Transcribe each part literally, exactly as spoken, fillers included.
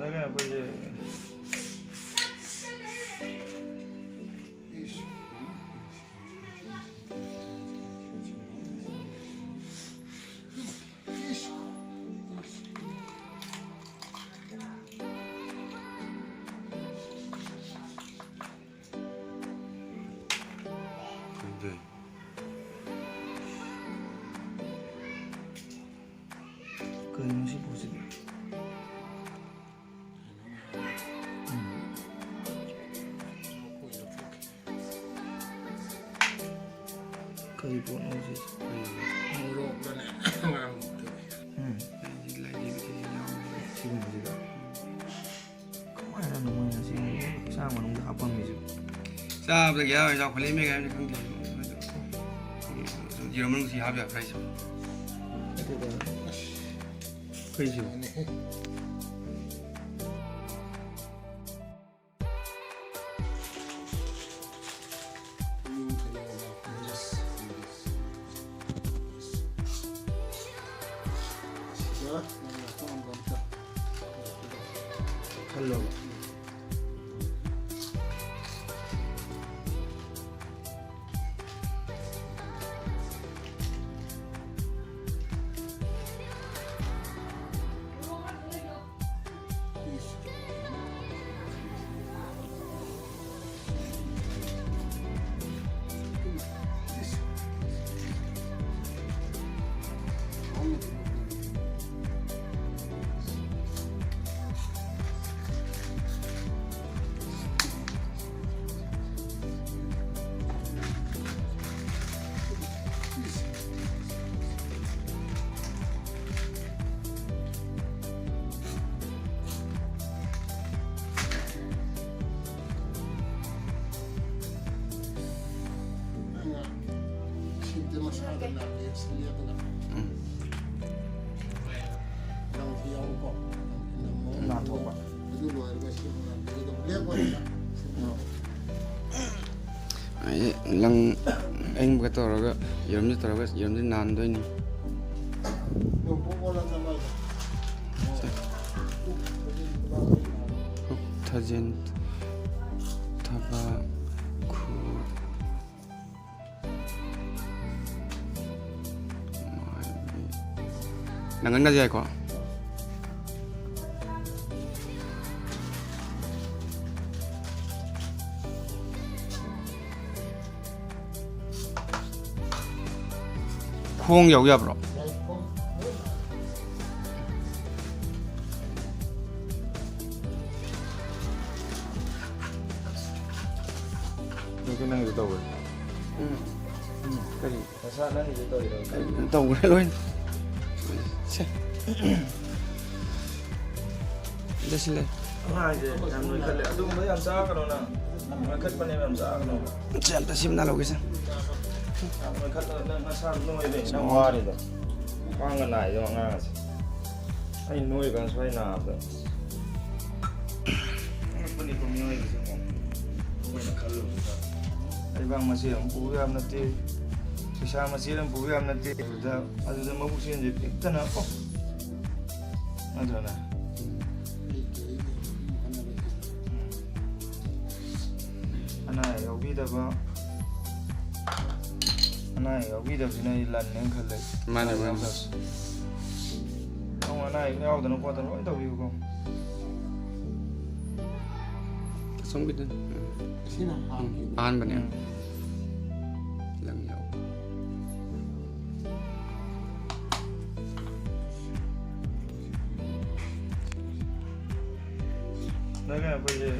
ꯑꯩꯈꯣꯏꯁꯦ ꯀꯩꯅꯣ ꯁꯤ ꯄꯣꯠꯁꯤꯗꯤ? ꯀꯔꯤ ꯄꯣꯠꯅꯣ ꯁꯤ? ꯃꯣꯔꯣꯛꯂꯅꯦ? ꯎꯝ꯫ ꯁꯤꯒꯨꯝꯕꯁꯤꯗ꯫ ꯀꯃꯥꯏꯅꯅꯣ ꯃꯣꯏꯅ ꯁꯤ ꯍꯛꯆꯥꯡ ꯃꯅꯨꯡꯗ ꯍꯥꯞꯄꯝꯃꯤꯁꯦ? ꯆꯥꯕꯗꯒꯤ ꯌꯥꯎꯔ ꯆꯥꯎꯈꯠꯂꯛꯏꯃꯦ ꯀꯥꯏꯅ ꯈꯪꯗꯦ꯫ ꯌꯦꯔꯨꯝ ꯃꯅꯨꯡꯁꯤ ꯍꯥꯞ ꯌꯥꯕ꯭ꯔꯥ ꯍꯥꯏꯁꯦ? ꯅꯠꯇꯦꯗ꯫ ꯑꯁ꯫ ꯀꯩꯁꯨ꯫ ꯈꯜꯂꯣ꯫ ꯁꯤꯗ ꯃꯁꯥꯗ ꯂꯥꯛꯑꯦ, ꯁꯤꯜꯂꯦ ꯑꯗꯨꯒ ꯎꯝ꯫ ꯅꯪꯁꯨ ꯌꯥꯎꯔꯣꯀꯣ꯫ ꯅꯥꯟꯊꯣꯛꯄ꯫ ꯑꯗꯨ ꯂꯣꯏꯔꯒ ꯁꯤ ꯕ꯭ꯂꯦꯛ ꯑꯣꯏꯅ ꯍꯥꯏꯗꯤ ꯂꯪ ꯑꯌꯤꯡꯕꯒ ꯇꯧꯔꯒ ꯌꯦꯔꯨꯝꯁꯦ ꯇꯧꯔꯒ ꯌꯦꯔꯨꯝꯁꯦ ꯅꯥꯟꯗꯣꯏꯅꯤ꯫ ꯁꯦ꯫ ꯁꯥꯖꯦꯜ, ꯊꯕꯥꯛ, ꯈꯨꯠ, ꯃꯥꯏ, ꯃꯤꯠ꯫ ꯅꯪꯒꯟꯒꯁꯦ ꯌꯥꯏꯀꯣ? ꯈꯣꯡ ꯌꯥꯎ ꯌꯥꯕ꯭ꯔꯣ? ꯅꯪꯁꯨ, ꯅꯪꯁꯨ ꯇꯧꯕ꯭ꯔꯥ? ꯎꯝ꯫ ꯎꯝ꯫ ꯀꯔꯤ? ꯅꯁꯥ ꯅꯪꯒꯤꯁꯨ ꯇꯧꯔꯤꯔꯣ? ꯇꯧꯈ꯭ꯔꯦ ꯂꯣꯏꯅ꯫ ꯁꯦ꯫ ꯂꯣꯏꯁꯤꯜꯂꯦ꯫ ꯑꯉꯥꯡꯁꯦ ꯌꯥꯝ ꯅꯣꯏꯈꯠꯂꯦ꯫ ꯑꯗꯨꯒꯨꯝꯕ ꯌꯥꯝ ꯆꯥꯒꯅꯣ ꯅꯪ꯫ ꯅꯣꯏꯈꯠꯄꯅꯦꯕ ꯌꯥꯝ ꯆꯥꯒꯅꯣꯕ꯫ ꯁꯦ, ꯑꯝꯇ ꯁꯤ ꯃꯅꯥ ꯂꯧꯒꯦꯁꯦ꯫ ꯌꯥꯝ ꯅꯣꯏꯈꯠꯂꯒ ꯅꯪ ꯅꯁꯥꯗꯣ ꯅꯣꯏꯔꯦ꯫ ꯅꯪ ꯋꯥꯔꯦꯗꯣ꯫ ꯈ꯭ꯋꯥꯡꯒ ꯅꯥꯏꯗꯣ ꯑꯉꯥꯡꯁꯦ꯫ ꯑꯩ ꯅꯣꯏꯔꯤꯀꯥꯟ ꯁ꯭ꯋꯥꯏ ꯅꯥꯕꯗ꯫ ꯑꯉꯛꯄꯅꯤꯀꯣ ꯃꯤꯑꯣꯏꯕꯁꯦ꯫ ꯑꯩꯈꯣꯏꯅ ꯈꯜꯂꯨꯕꯗ ꯂꯩꯕꯥꯛ ꯃꯆꯦꯠ ꯑꯃ ꯄꯨꯕ ꯌꯥꯕ ꯅꯠꯇꯦ, ꯄꯩꯁꯥ ꯃꯆꯦꯠ ꯑꯃ ꯄꯨꯕ ꯌꯥꯕ ꯅꯠꯇꯦ꯫ ꯑꯗꯨꯗ, ꯑꯗꯨꯗ ꯃꯕꯨꯛꯆꯦꯜꯁꯦ ꯄꯤꯛꯇꯅ, ꯑꯣ! ꯅꯠꯇ꯭ꯔꯅꯦ? ꯎꯝ꯫ ꯑꯅꯥ ꯑꯌꯦꯛ ꯌꯥꯎꯕꯤꯗꯕ, ꯑꯅꯥ ꯑꯌꯦꯛ ꯌꯥꯎꯕꯤꯗꯕꯁꯤꯅ ꯑꯩ ꯂꯟꯅꯦꯅ ꯈꯜꯂꯦ꯫ ꯃꯥꯅꯦ, ꯑꯅꯥ ꯑꯌꯦꯛ ꯃꯥꯅꯦ꯫ ꯌꯥꯎꯗꯕꯁꯦ꯫ ꯅꯪ ꯑꯅꯥ ꯑꯌꯦꯛ ꯌꯥꯎꯗꯅ ꯈꯣꯠꯇꯅ ꯂꯣꯏ ꯇꯧꯕꯤꯌꯨꯀꯣ꯫ ꯑꯁꯣꯝꯒꯤꯗꯨ꯫ ꯁꯤꯅ ꯑꯍꯥꯟꯕꯅꯦ꯫ ꯎꯝ꯫ ꯂꯪ ꯌꯥꯎ꯫ ꯅꯪ ꯑꯩꯈꯣꯏꯒꯤ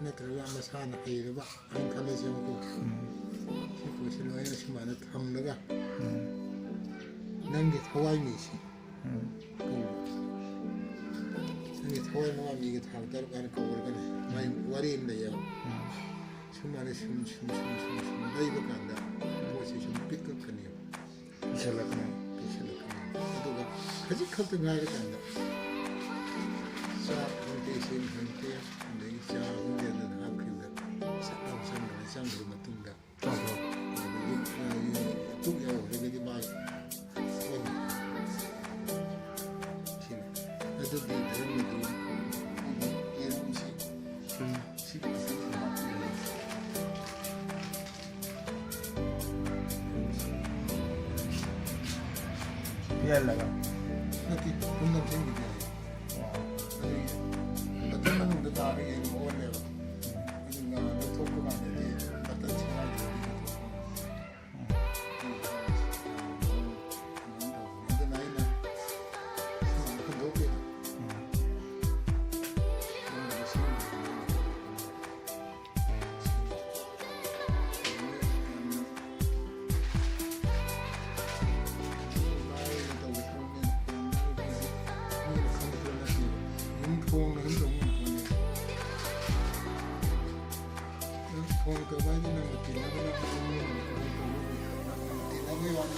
ꯅꯠꯇ꯭ꯔꯒ ꯃꯁꯥꯅ ꯍꯩꯔꯕ ꯍꯥꯏꯅ ꯈꯜꯂꯁꯦꯕꯀꯣ꯫ ꯁꯤ ꯄꯣꯠꯁꯤ ꯂꯣꯏꯅ ꯁꯨꯃꯥꯏꯅ ꯊꯝꯂꯒ ꯅꯪꯒꯤ ꯊꯋꯥꯏ ꯃꯤꯁꯤ ꯀꯧꯕ꯫ ꯅꯪꯒꯤ ꯊꯋꯥꯏ ꯃꯉꯥ ꯃꯤꯒꯤ ꯊꯥꯡ ꯇꯔꯨꯛ ꯍꯥꯏꯅ ꯀꯧꯔꯒꯅꯦ꯫ ꯃꯥꯏ ꯋꯥꯔꯤ ꯑꯃ ꯂꯩꯌꯦꯕ꯫ ꯁꯨꯃꯥꯏꯅ ꯁꯨꯝ ꯁꯨꯝ ꯁꯨꯝ ꯁꯨꯝ ꯁꯨꯝ ꯂꯩꯕ ꯀꯥꯟꯗ ꯄꯣꯠꯁꯤ ꯁꯨꯝ ꯄꯤꯛꯂꯛꯀꯅꯦꯕ꯫ ꯄꯤꯛꯁꯜꯂꯛꯀꯅꯤ꯫ ꯄꯤꯛꯁꯜꯂꯛꯀꯅꯤ꯫ ꯑꯗꯨꯒ ꯈꯖꯤꯛ ꯈꯛꯇ ꯉꯥꯏꯔꯀꯥꯟꯗ ꯆꯥꯛ ꯈꯪꯗꯦ, ꯏꯁꯤꯡ ꯈꯪꯗꯦ, ꯑꯗꯒꯤ ꯆꯥ ꯈꯪꯗꯦ, ꯑꯗꯨꯗ ꯍꯥꯞꯈꯤꯕꯗ ꯁꯠ ꯂꯥꯎ ꯆꯪꯈ꯭ꯔꯅꯤ꯫ ꯆꯪꯈ꯭ꯔ ꯃꯇꯨꯡꯗ ꯆꯥꯊꯣꯛ꯫ ꯑꯗꯒꯤ, ꯑ, ꯇꯨꯛ ꯌꯥꯎꯈ꯭ꯔꯒꯗꯤ ꯃꯥꯏ ꯑꯣꯟꯈ꯭ꯔꯅꯤ꯫ ꯁꯤꯅꯤ꯫ ꯑꯗꯨꯗꯤ ꯙꯔꯃꯗꯨ ꯌꯦꯔꯨꯝꯁꯤ ꯁꯤꯒꯤ ꯃꯇꯨꯡ ꯏꯟꯅ ꯍꯥꯞꯄꯤꯔꯦ꯫ ꯌꯦꯜꯂꯒ꯫ ꯅꯠꯇꯦ, ꯄꯨꯟꯅ ꯁꯦꯝꯈꯤꯗꯦ꯫ ꯑꯣ꯫ ꯑꯗꯨꯒꯤ ꯕꯇꯟ ꯃꯅꯨꯡꯗ ꯇꯥꯔꯒ ꯌꯦꯡꯕ ꯑꯣꯟꯂꯦꯕ꯫ ꯑꯗꯨꯒ ꯂꯧꯊꯣꯛꯄ ꯀꯥꯟꯗꯗꯤ ꯕꯇꯟ ꯁꯦꯒꯥꯏꯗ꯭ꯔꯗꯤ ꯂꯧꯊꯣꯛꯄ ꯉꯝꯗꯦ꯫ ꯑꯗꯨꯅ ꯑꯩꯅ ꯍꯨꯟꯗꯣꯛꯈꯤꯕ꯫ ꯌꯨꯝ ꯊꯣꯡꯅ ꯑꯗꯨꯝ ꯇꯧꯕ ꯉꯝꯄꯣꯠꯅꯦ꯫ ꯅꯪ ꯐꯣꯟ ꯇꯧꯕ ꯍꯥꯏꯗꯤ ꯅꯪꯒ ꯇꯤꯟꯅꯕ ꯅꯠꯇꯕ ꯃꯤ ꯑꯃꯒ ꯐꯣꯟ ꯇꯧꯕ ꯑꯣꯏꯗ꯭ꯔꯣ? ꯅꯪꯒ ꯇꯤꯟꯅꯕꯒꯤ ꯋꯥꯅꯤ꯫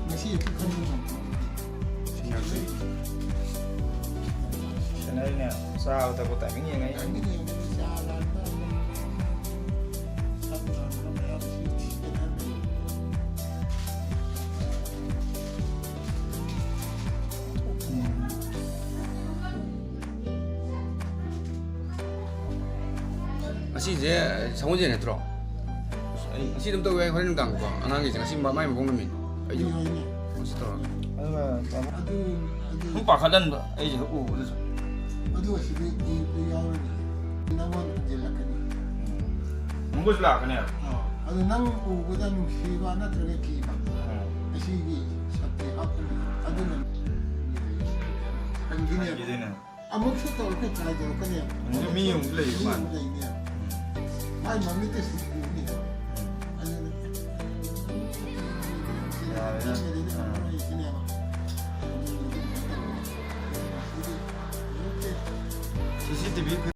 ꯉꯁꯤ ꯍꯦꯛꯇ ꯈꯟꯕ ꯉꯝꯕ ꯅꯠꯇꯦ꯫ ꯁꯤꯟꯅꯔꯁꯤ꯫ ꯁꯤꯟꯅꯔꯤꯅꯦ꯫ ꯆꯥꯕ ꯊꯛꯄ timing ꯌꯦꯡꯉꯦ꯫ Timing ꯌꯦꯡꯉꯦ꯫ ꯆꯥ ꯂꯥꯟꯕ ꯑꯃ꯫ ꯊꯛ ꯂꯥꯟꯕ ꯃꯌꯥꯝꯁꯤ ꯈꯦꯠꯅꯗꯦ꯫ ꯑꯁꯤꯁꯦ ꯁꯒꯣꯜꯁꯦꯟ ꯅꯠꯇ꯭ꯔꯣ? ꯑꯩ ꯉꯁꯤ ꯑꯗꯨꯝ ꯇꯧꯋꯦ, ꯍꯣꯔꯦꯟ ꯅꯨꯡꯗꯥꯡꯀꯣ꯫ ꯑꯉꯥꯡꯒꯤꯁꯦ ꯉꯁꯤ ꯃ-, ꯃꯥꯏ ꯃꯄꯣꯛ ꯅꯨꯃꯤꯠ꯫ ꯑꯩꯁꯨ ꯌꯥꯏꯅꯦ꯫ ꯉꯁꯤ ꯇꯧꯔꯒꯦ꯫ ꯑꯗꯨꯒ ꯇꯥꯃꯣ ꯑꯗꯨ, ꯑꯗꯨ ꯁꯨꯝ ꯄꯥꯈꯠꯍꯟꯕ ꯑꯩꯁꯦ ꯍꯦꯛ ꯎꯕꯗꯁꯨ꯫ ꯑꯗꯨ ꯑꯁꯤꯗꯤ ꯏꯕꯗ ꯌꯥꯎꯔꯅꯤ꯫ ꯅꯪꯉꯣꯟꯗ ꯍꯟꯖꯤꯜꯂꯛꯀꯅꯤ꯫ ꯈꯣꯡꯒꯨꯁꯨ ꯂꯥꯛꯀꯅꯦꯕ꯫ ꯑꯥ, ꯑꯗꯨ ꯅꯪ ꯎꯕꯗ ꯅꯨꯡꯁꯤꯕ ꯅꯠꯇ꯭ꯔꯒ ꯀꯤꯕ? ꯎꯝ꯫ ꯑꯁꯤꯒꯤ ꯁꯛꯇꯤ ꯍꯥꯞꯄꯅꯤ꯫ ꯑꯗꯨꯅ ꯍꯟꯈꯤꯅꯦꯕ꯫ ꯍꯟꯈꯤꯗꯣꯏꯅꯦ꯫ ꯑꯃꯨꯛꯁꯨ ꯇꯧꯔꯛꯀꯅꯤ, try ꯇꯧꯔꯛꯀꯅꯦꯕ꯫ ꯎꯝ, ꯃꯤ ꯑꯃꯨꯛ ꯂꯩꯕ ꯃꯤ ꯃꯥꯜꯂꯦ꯫ ꯑꯃꯨꯛ ꯂꯩꯅꯦꯕ꯫ ꯎꯝ꯫ ꯃꯥꯏ ꯃꯃꯤꯠꯇ ꯁꯤ ꯎꯅꯦꯕ꯫ ꯎꯝ꯫ ꯑꯗꯨꯅ ꯌꯥꯔꯦ, ꯌꯥꯔꯦ꯫ ꯑꯥ꯫ ꯁꯤꯅꯦꯕ꯫ ꯁꯤ ꯁꯤ ꯇꯤ ꯚꯤ